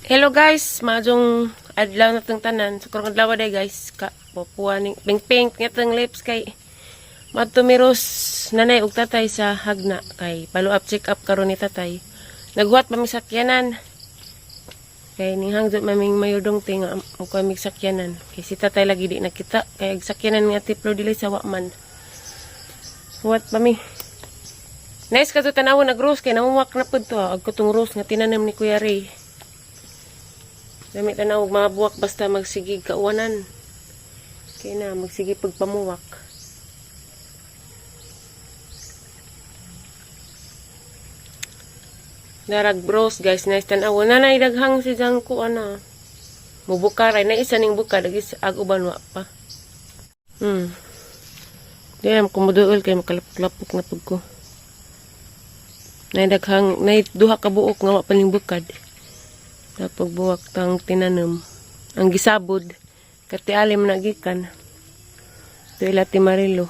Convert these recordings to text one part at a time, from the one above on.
Hello guys, maadjong adlaw na tong tanan. So karong adlaw day guys, ka popuha ning pink pink nga tong lips kay madto miros nanay ug tatay sa Hagna kay follow up check up karon ni tatay. Naghuwat pa mi sakyanan. Kay ning hangdot maming mayudong tinga mo kami sakyanan. Kay si tatay lagi di nakita kay ag sakyanan nga tiplo dili sa wa man. Huwat pa mi. Nice ka to tanawon nag rose kay namuwak na pud to ah. Ag kutong rose nga tinanim ni Kuya Ray. Dami tanaw og mga buwak basta magsigig kauwanan. Kay na magsige pagpamuwak. Darag bros guys, nice tanaw. Nanay daghang si Jangko ana. Mubukaray na isa ning buka dagis ag uban wa pa. Diyan kumuduol kay makalapok-lapok na pud ko. Nay daghang nay duha ka buok nga wa pa ning bukad. Tapos buwak tang tinanom. Ang gisabod. Kati alim na gikan. Ito ila ti Marilo.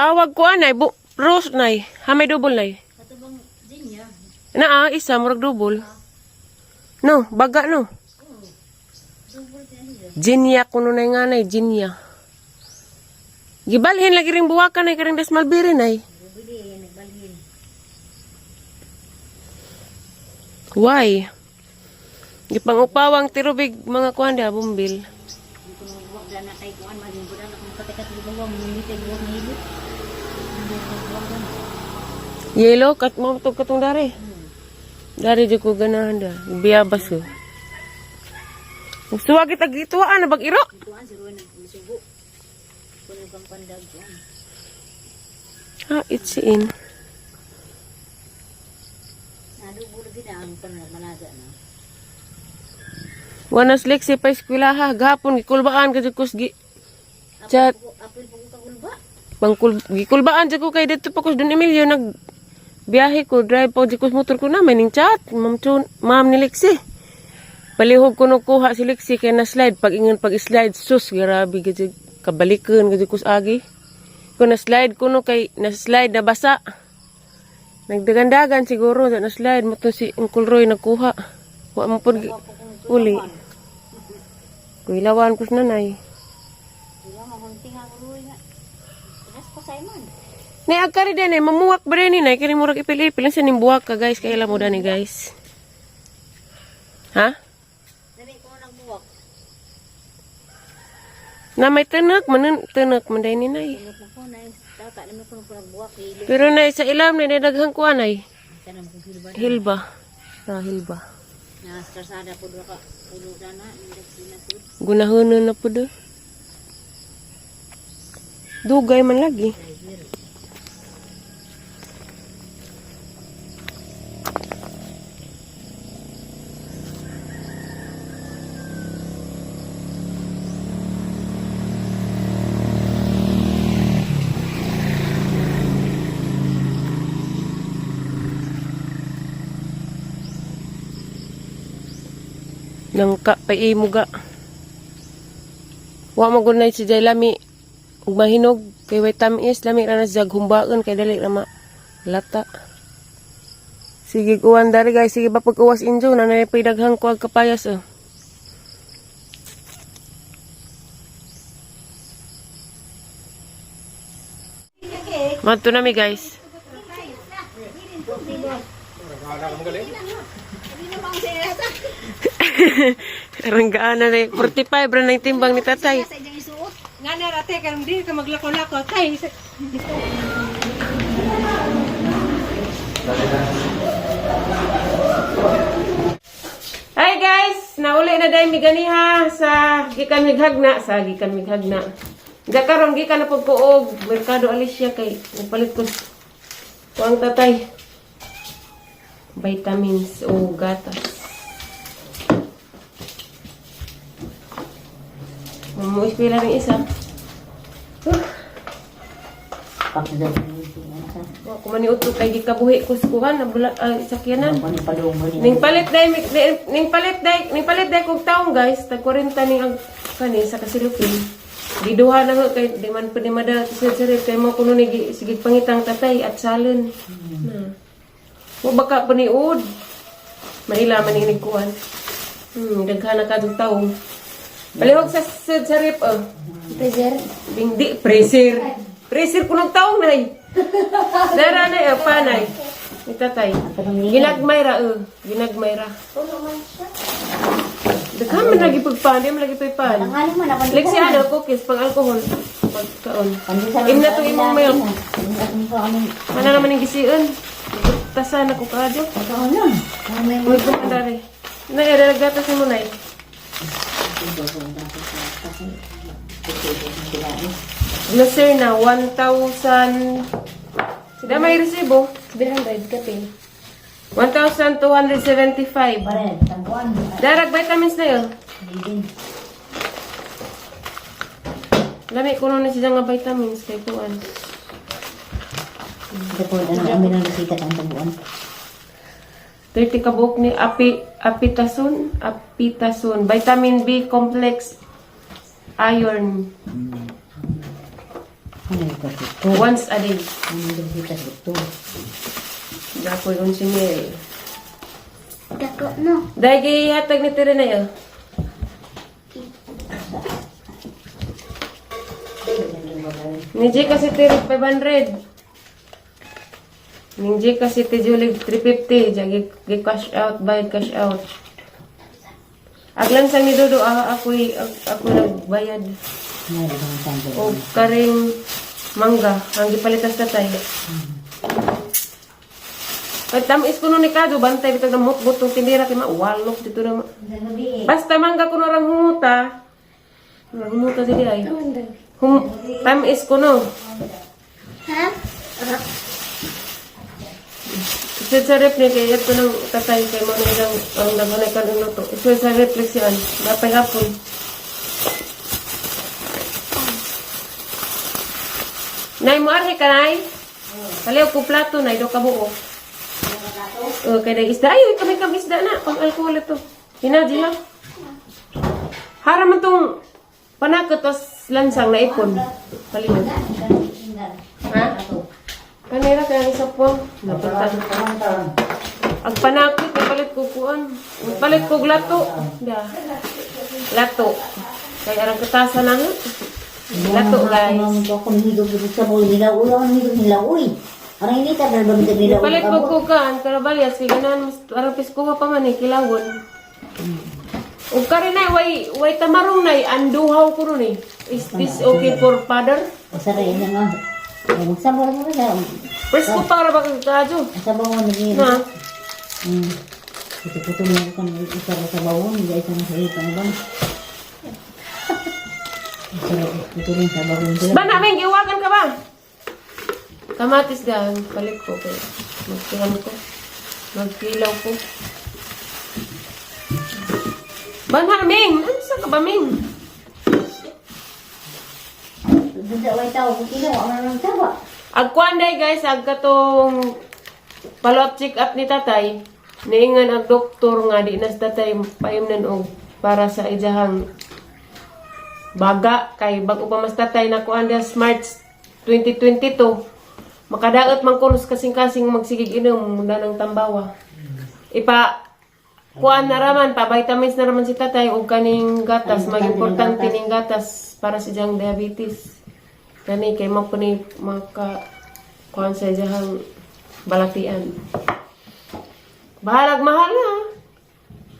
Awag ko anay. Bu rose nay. Ha may double nay. Na ah, isa murag double. No, baga no. Jinya kuno nay nga nay, jinya. Gibalhin lagi ring buwakan nay karing desmalbiri nay. Why? Gipangupawang tirubig mga kuan da bumbil. Yellow kat mo tug katong dare. Dare jud ko ganahan da. Biyabas ko. Suwa kita gituan na bag iro. Ah, it's in. Wanas leksi pa eskwelaha gahapon gikulbaan ka jud kus gi chat. Pangkul gikulbaan jud ko kay didto pa kus Don Emilio nag biyahe ko drive pa jud kus motor ko na may ning chat ma'am chun ma'am ni Lexi. Palihog ko no kuha si Lexi kay na slide pag ingon pag slide sus grabe gid kabalikan gid kus agi. Ko na slide ko no kay na slide na basa. Nagdagandagan siguro na slide mo to si Uncle Roy nagkuha. Wa mo pud uli. Kuilawan ko sa nanay. Nay agkari din eh, mamuwak ba rin ni nay? Kini murag ipil-ipil. Ang saning buwak ka guys, kailan mo dani guys. Ha? Na may tanak, manan tanak man day ni nay. Pero nay sa ilam nay daghang kuan nay. Hilba. Sa hilba. Gunahonon na pud. Eh. Dugay man lagi. Nangka pa imo ga. Wa mo gunay si Jay lami ug mahinog kay way tamis lami ra na siya humbaon kay dali ra ma lata. Sige uwan dari guys, sige ba pag uwas injo na nay pay daghang kuag kapayas oh. Madto na mi guys. Ranggaan na na 45 ra na yung timbang ni tatay. Nga na rate karon di ka maglako-lako tay. Hi guys! Nauli na dahil mi ganiha sa gikan mighagna sa gikan mighagna. Ga karon gikan na pud ko og Merkado Alicia kay nagpalit ko kuang tatay. Vitamins o gatas. Mamuispila ng isa. Huh. Wa ko man ni kay gikabuhi ko sa kuhan na bula ay, sakyanan. Ning palit day kog taong guys, tag 40 ning ang kani sa kasilupin. Giduha na ko kay di man pud ni madala sa sarit kay mo kuno ni sige pangitang tatay at salon. Na. Mo baka paniud. Maila man inig kuan. Daghan na kadtong tawo. Palihog sa rep oh. Freezer. Bingdi freezer. Freezer kunong taong nay. Dara nay oh, panay. Ni tatay. Ginagmay ra oh. Ginagmay ra. Puno man siya. Daghan man lagi pagpan, di man lagi pagpan. Tangali man ako. Lexi ano, cookies, pang alcohol. Pagkaon. Im na to imong milk. Mana naman yung gisiun. Tasan ako kaadyo. Uy, kumandari. Nay, gatas mo, nay. Lucerna, 1,000. Sida may resibo. 700 kape. 1,275. Darag vitamins na yun. Lami ko na siya nga vitamins kay kuan. 30 ka buok ni apitason, apitason, vitamin B complex, iron, once a day. Dakoy unsi niya eh. Dako no. Dahil gihatag ni Tere na yun. Ni J kasi Tere 500. Ning J kasi ti Julie 350. Diya gi cash out, buy cash out. Aglan sa ni Dodo, ah, ako nagbayad. O karing mangga, ang gipalitas tatay. Pag tamis ko nun ni Kado, bantay bitag na mutbot tong tindira kay mawalok dito na. Basta mangga ko rang humuta. Rang humuta dili ay. Tamis ko no. Ha? Isa sa rep ni kay ito ng tatay kay mo na ilang ang daghan kan ang luto. Isa sa rep siyan. Napay hapon. Nay mo arhe ka nay? Kaliw ko plato nay do ka buo. Oh, kay day isda. Ay, kami kami isda na. Pang alcohol ito. Hinaji ha. Hara man tong panakot tas lansang na ipon. Palihog. Ha? Kanira kaya isa po. Napunta. Ang panakot, napalit ko kuan. Napalit ko lato. Da. Lato. Kaya arang katasa na nga. Lato, guys. Napalit ko kukaan, karabalyas, kaya ganahan, mas arang piskuha pa man eh, kilawon. Ug kare na, way tamarong na anduhaw ko ron eh. Is this okay for father? Presko pa ra ba kag kadyo? Na. Puto-puto mo ko ng isa sa bawon, hindi isa na sa iyo pang Puto rin sa bawon sila. Ba namin giwagan ka ba? Kamatis dan palit ko kay magkilam ko. Magkilaw ko. Banha Ming, ano sa ka ba Ming? Doon sa way tao, kung kilo, ang anong tawa. Agkuan day guys, ag katong follow-up check up ni tatay. Niingan ang doktor nga di na sa tatay paimnan og para sa ijahang baga kay bag-o pa mas tatay na kuan diha sa March 2022. Makadaot man kunos kasing-kasing magsigig inom muna ng tambawa. Ipa kuan na raman pa vitamins na raman si tatay og kaning gatas, Ay, mag importante gatas. ning gatas para sa iyang diabetes. Kani kay mo ni maka kuan sa iyang balatian. Bahalag mahal na.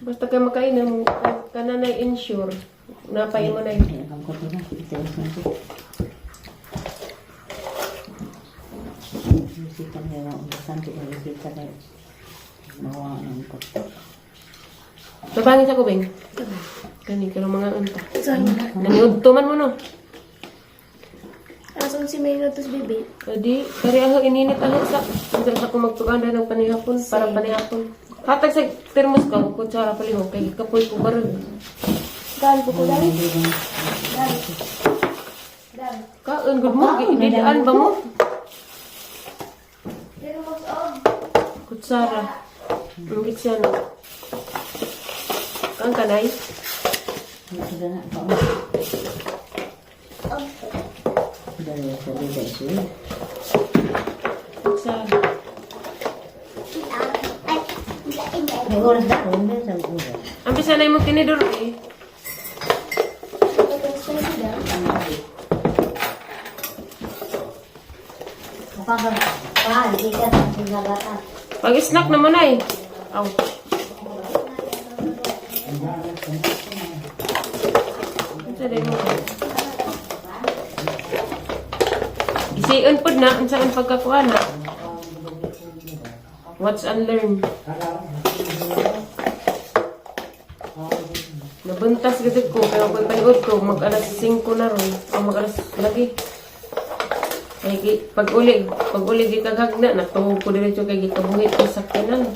Basta kay makainom kana na insure. Napay mo na yun. Ay, ang ko na, ito sa ito. Bisita kayo, importante na bisita kayo. Mawa ng kotto. Babangin sa kubing. Kani kalo mga unta. Naniudto man mo no. Ason si May Lotus baby. Adi, kari ako ininit ako sa unsa sa ko magtuganda ng panihapon para panihapon. Hatag sa termos ko kutsara palihog kay kapoy ko barag. Gal ko dali. Dali. Dali. Kaon gud mo giinidaan ba mo? Pero mag-og. Kutsara. Ang siya no. Kang kanay. Ito na, pa. Dalawa sa bida ito. Kutsara. May oras na, hindi sa oras. Ang bisa na imong tinidor eh. Patong spicy daw. Mukhang ka, pa, hindi ka sa sinagata. Pag-snack naman ay. Aw. Unsa day mo? Isiun pod na unsa ang pagkakuha na. Watch and learn. Nabuntas gid ko pero kung paniud ko mag alas 5 na ron. O mag alas lagi. Kay pag uli gikagagna natuhog ko diretso kay gikabuhit ko sa sakyanan.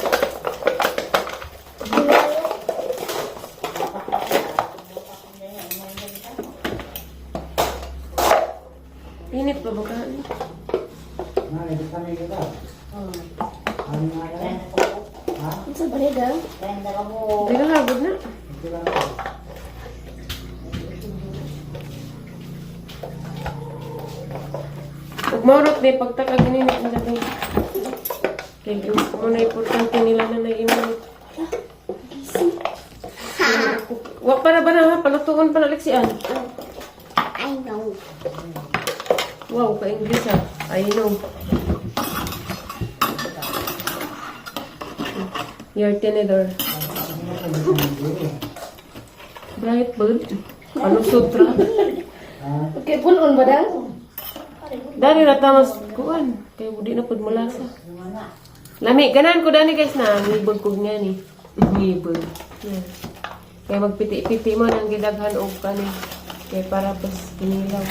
Init pa ba ka? Unsa ba ni daw? Hindi ka hagod na. Ug maurot di pagtakag ininit na gabi. Kay mo na importante nila na naimunot. Wa para ba na ha? Palutuon pa na leksian. I know. Wow, ka-English ha. I know. Your tenedor. Bright bird. Ano sutra? Okay, pulon ba daw? Dani ra tamas kuan. Kay di na pud mulasa. Lami ganan ko dani guys na ngibog kog nga ni. Ngibog. Yeah. Kay magpiti-piti mo nang gidaghan og kani. Kay para pas kinilaw.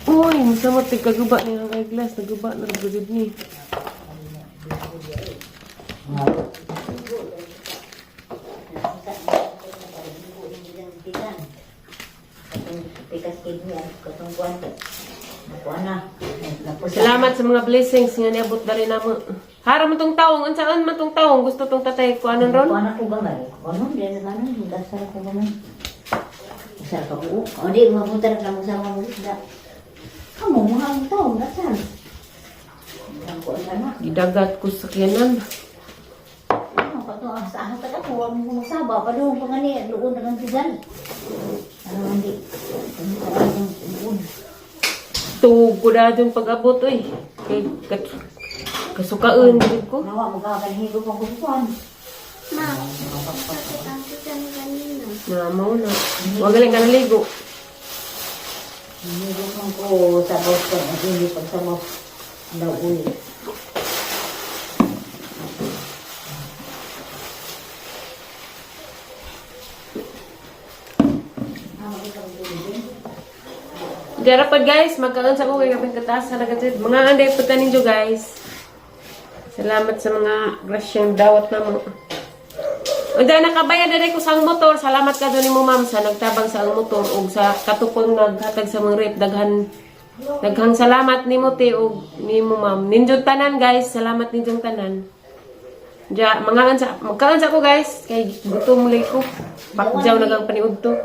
Uy, musamot tig kaguba ni ang glass, naguba na ra gud ni. Pikas kidney, katong kuwan. Nakuha na. Napusa. Salamat sa mga blessings nga niabot dali namo. Hara mo tong taong, unsaon man tong taong gusto tong tatay ko anon ron? Kuha na ko gamay. Kuha di na kanon, gasar ko gamay. Gasar ka buo. O di, mapunta na ka sa mga isda. Kamu, mga ang taong, gasar. Ang kuha ka na. Gidagat ko sa sakyanan. Ano ka to? Ah, sa ahas ka ko, huwag mo magsaba. Padoon pa nga niya, doon na kang tigan. Ano, hindi. Ano ka ang doon. Tuog ko na dyan pag-abot, oy. Kay, kasukaan gid ko. Nawa, magkakalhigo pang kusuan. Ma, sakit ang tiyan kanina. Na, mao na. Wag galing ka naligo. Higo man ko sa boston, ang hindi pagsamok. Nauwi. Garapad guys, magkaon sa ko kay kapin kataas sa lagatid. Mga anday po tanin guys. Salamat sa mga grasyang dawat na mo. Unta nakabayad na ko sa ang motor. Salamat ka doon mo ma'am sa nagtabang sa ang motor ug sa katupong naghatag sa mga rep daghan daghang salamat nimo te ug nimo ma'am. Ninjong tanan guys, salamat ninjong tanan. Ja, mga ansa, magkaon sa ko guys kay gutom lay ko. Pakjaw nagang paniudto.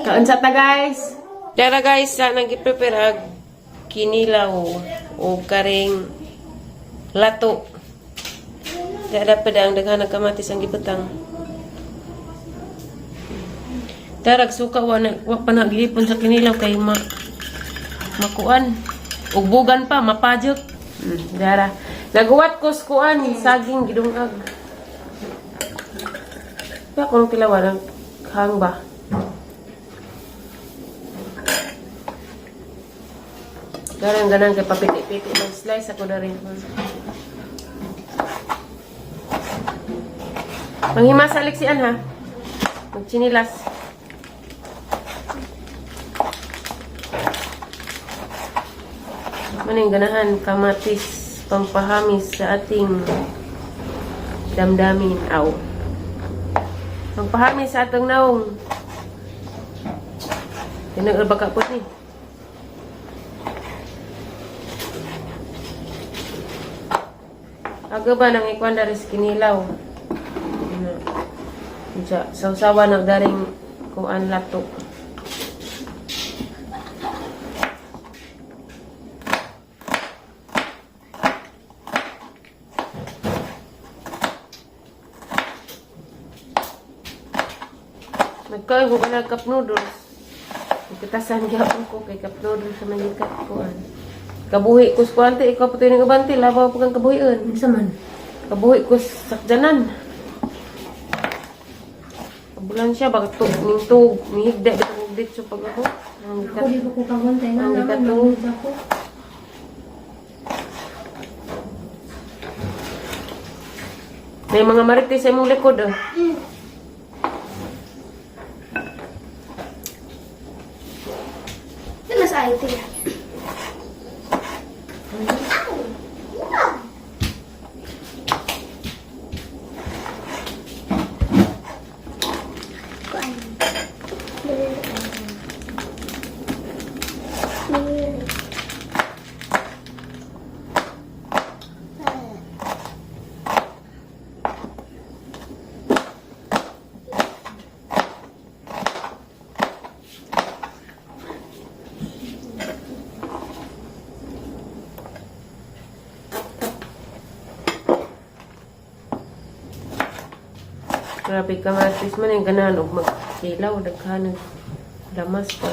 Kaon sa ta guys. Tara guys, sa nang gi-prepare ag kinilaw o karing lato. Dara pa ang daghan ng kamatis ang gibutang. Tarag suka wa na wa pa naglipon sa kinilaw kay ma makuan. Ugbugan pa mapajok. Dara. Naguwat ko sa kuan saging gidungag. Pa kung kilawan ang hang ba. Garang ganang kay papiti-piti mag-slice ako na rin. Manghimasa Alexian ha. Magchinilas. Ano yung ganahan? Kamatis, pampahamis sa ating damdamin. Aw. Pampahamis sa atong naong. Tinag baka po ni. Aga ba nang ikuan dari sa kinilaw? Ano? Unsa, sausawa na daring kuan lato. Nagkain ko ka cup noodles. Nagkatasan gyapon ko kay cup noodles sa manyikat ko. Kabuhi ko sa kuante, ikaw pa ng abante, labaw pa kang kabuhion. Unsa man? Kabuhi ko sa sakjanan. Ambulansya, baka to, ning tug, nihigda, bitong ditso pag ako. Ang Ako di ko ko kaguntay nga Ang naman katong- manghud ako. May mga marites sa imong likod, oh. Ito nasa IT. Grabe ka marites man yung ganahan og magkilaw, daghan og lamas pa.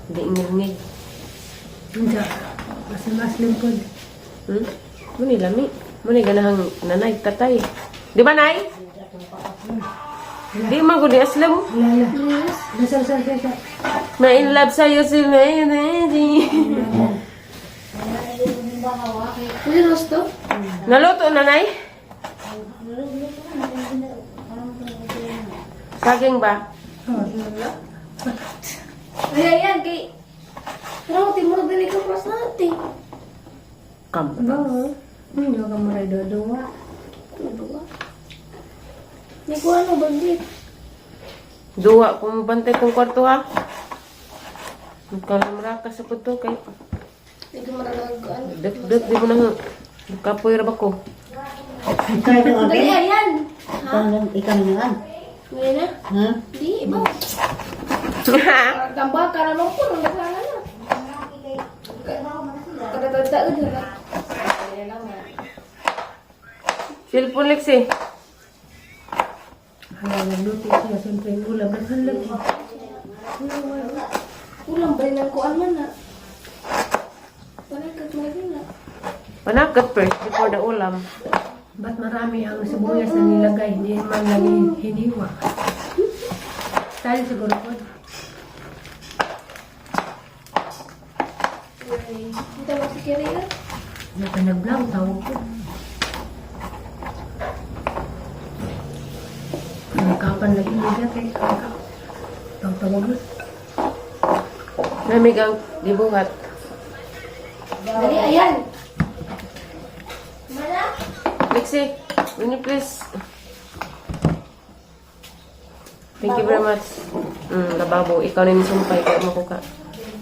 Di ngilngig. Unsa? Mas mas lingkod. Muni lami. Muni ganahang nanay, tatay. Di ba, nay? Di man ko di aslam. Wala na. Nasa sa sa sa. May in love sa'yo si May. Ano rosto? Naluto na, nay? Saging ba? Ay, ayan, kay... Pero, timurag na ko cross natin. Kam. Ba? Hindi ka mo rin dodowa. Ano ba? Hindi ko ano, baglit. Duwa, kung bantay kong kwarto ha. Magkalamra ka sa puto kay. Hindi ko maralagaan. Dek-dek, di mo na kapoy ra ba ko? Ikaw na Dali, ayan! Ikaw na ikaw na nga. Ngayon na? Ha? Di, iba. Tambah ka naman po, nang nagkala na. Katatataon na. Cellphone Lexi. Hala, nagluto siya. Siyempre, yung ulam. Daghan lagi. Ulam ba rin ang kuan man na? Panagkat mo na. Panakat first before the ulam. Ba't marami ang sibuyas na nilagay? Hindi man lang hiniwa. Style siguro po. Hindi mo si Kerry na. Naka nag-vlog, tawag ko. Nagkapan lagi niya kay Tawag mo. Namig ang gibuhat. Dali, ayan! Mana? Lexi, will you please? Thank you very much. Lababo, ikaw na yung sumpay kaya mo ko ka.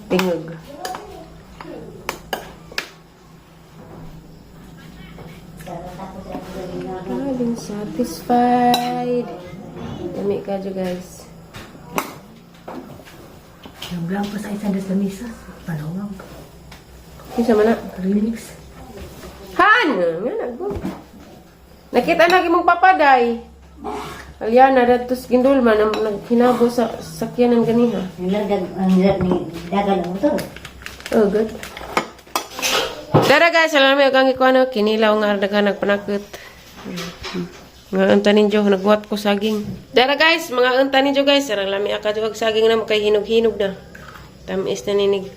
Tingog. I've been satisfied. Dami ka dyan, guys. Nag-vlog pa sa isang des lamisa. Panawag. Kinsa man na? Remix. Han! Nga na, go. Nakita na mong papaday. Aliana, datos gindulman ang naghinabo sa sakyanan ganiha. Nilargan ang ni dagan ang motor. Oh, good. Dara guys, alam mo ang ikuano, kinilaw nga daghan nagpanakot. Mga unta ninyo, nagbuhat ko saging. Dara guys, mga unta ninyo guys, sarang lami aka og saging na mo kay hinog-hinog na. Tamis na ninig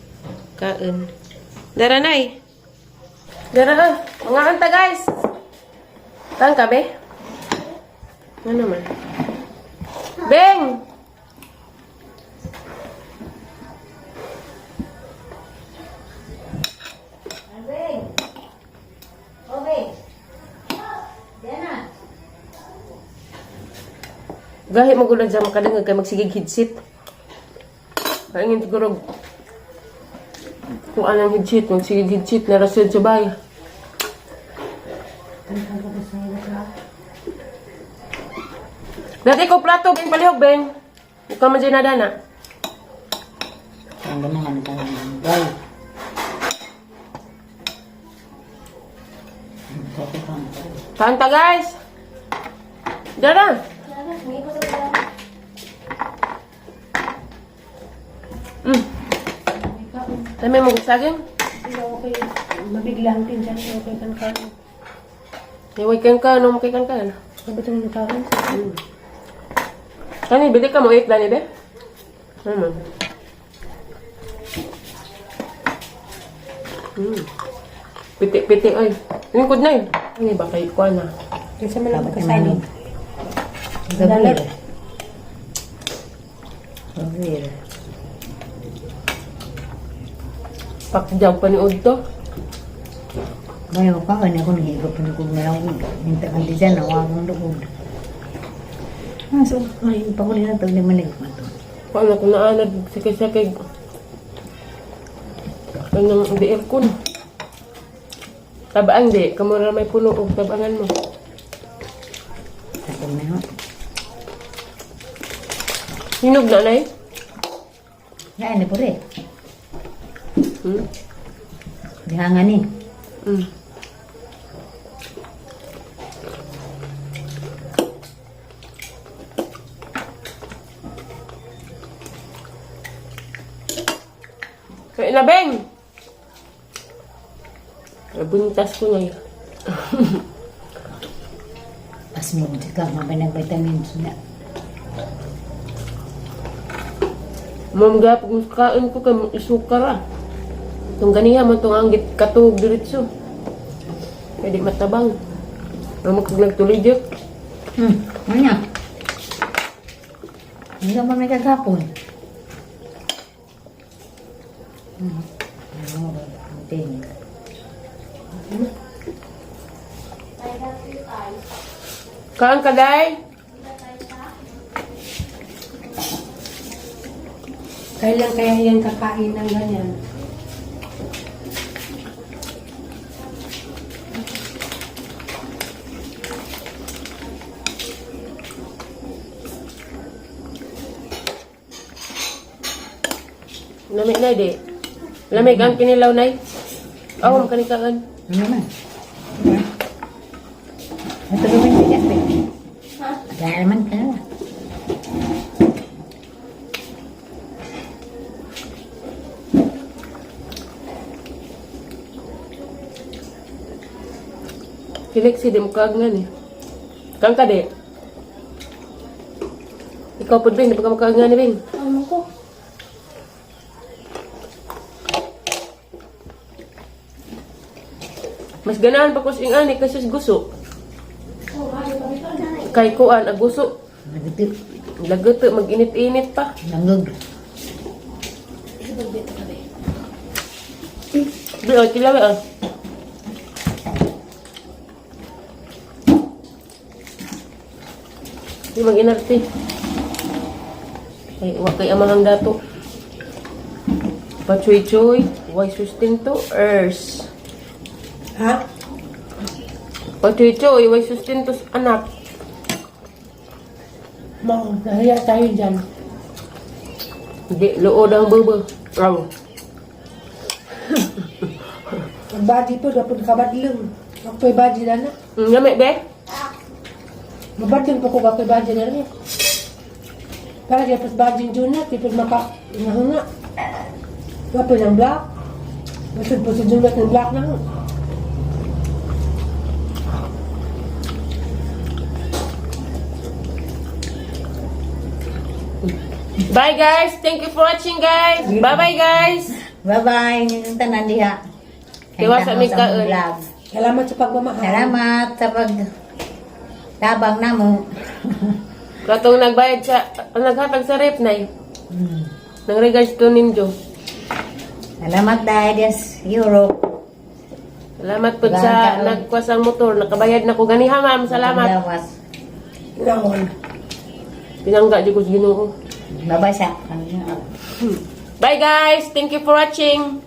kaon. Dara nay. Dara ah, mga unta guys. Tang ka be? Ano naman? Beng! Alvin. Obe. Diana. Gahi mo gulod sa makadangag kay magsigig headset. Kaingin siguro kung anong headset, magsigig headset na rasyod sa bahay. Dati ko plato, Beng, palihog, Beng. Ikaw man dyan na dana. Ang ganahan ka ng gay. Kanta, guys! Dara! Dara, may iba sa dara. Dami mo saging? Hindi okay. Mabigla ang tinsan. Okay kan kan. Iway kan ka, nung kan ka. Ano ba itong nakaon? Kani, bili ka mo 8 dani be? Ano? Piti-piti ay. Lingkod na eh. Ano ba kay kuan na? Kasi man lang Dapat kasalog. Gabir. Gabir. Pakjaw pa ni Udto. Bayo pa ka na kung higop na kung meron minta kan di dyan, nawa akong loob. Ah, so, ay, pa ko nila pag naman nagpato. Paano kung naanad sakay-sakay. Kanang di aircon. Tabaan di, kamo na may puno og tabangan mo. Ako na ho. Hinog na nay. Yan, ni pure. Dihangan ni. Kain na, Beng! Nabuntas ko na yun. Pas mo, ka, mabay vitamins na. Ma'am, gapag kain ko kay isukar ah. Itong ganiya mo itong anggit katug diretso. Pwede matabang. Ramag kag nagtuloy dyan. Ano niya? Hindi ka pa may kagapon. Ano ba? Ting. Kaan ka, day? Kailan kaya yan kakain ng ganyan? Lamig na, di. Lamig ang kinilaw, nay. Ako, makanikaan. Ano naman? Ito naman yung bigas eh. Kaya naman ka na. Felix, di mo kaagnan eh. Kang ka, di. Ikaw po, Bing. Di pa ka makaagnan ni Bing. Ano ko? Mas ganahan pa ko sa ingani kasi sa guso. Kay kuan, ang guso. Nagiti. Lagot, mag-init-init pa. Langgog. Di, oh, tilawi, ah. Di mag-inarte. Ay, wa kay amang dato. Pachoy-choy, why sustento earth. Ha? Pachoy-choy, why sustento anak. Mao, nahiya tayo dyan. Di, luod ang bubo. Aw. Ang body po, dapat kabadlong. Ako'y body na na. Ngamit, be? Mabadlong po ko ako'y body na na. Para di pas body dyan na, tipod maka, nahuna. Wapo ng black. Masud po sa Junat ng black na. Bye, guys. Thank you for watching, guys. Bye-bye, guys. Bye-bye. Yung tanan diha. Tiwasa mi kaon. Vlog. Salamat sa pagmamahal. Salamat sa pag tabang namo. Katong nagbayad sa, ang naghatag sa rep, nay. Nang regards to ninyo. Salamat dahil yes, Europe. Salamat po sa nagkuha motor. Nakabayad na ko ganiha, ma'am. Salamat. Lawas. Naon. Pinangga di ko sa Ginoo. Bye-bye sa. Bye, guys. Thank you for watching.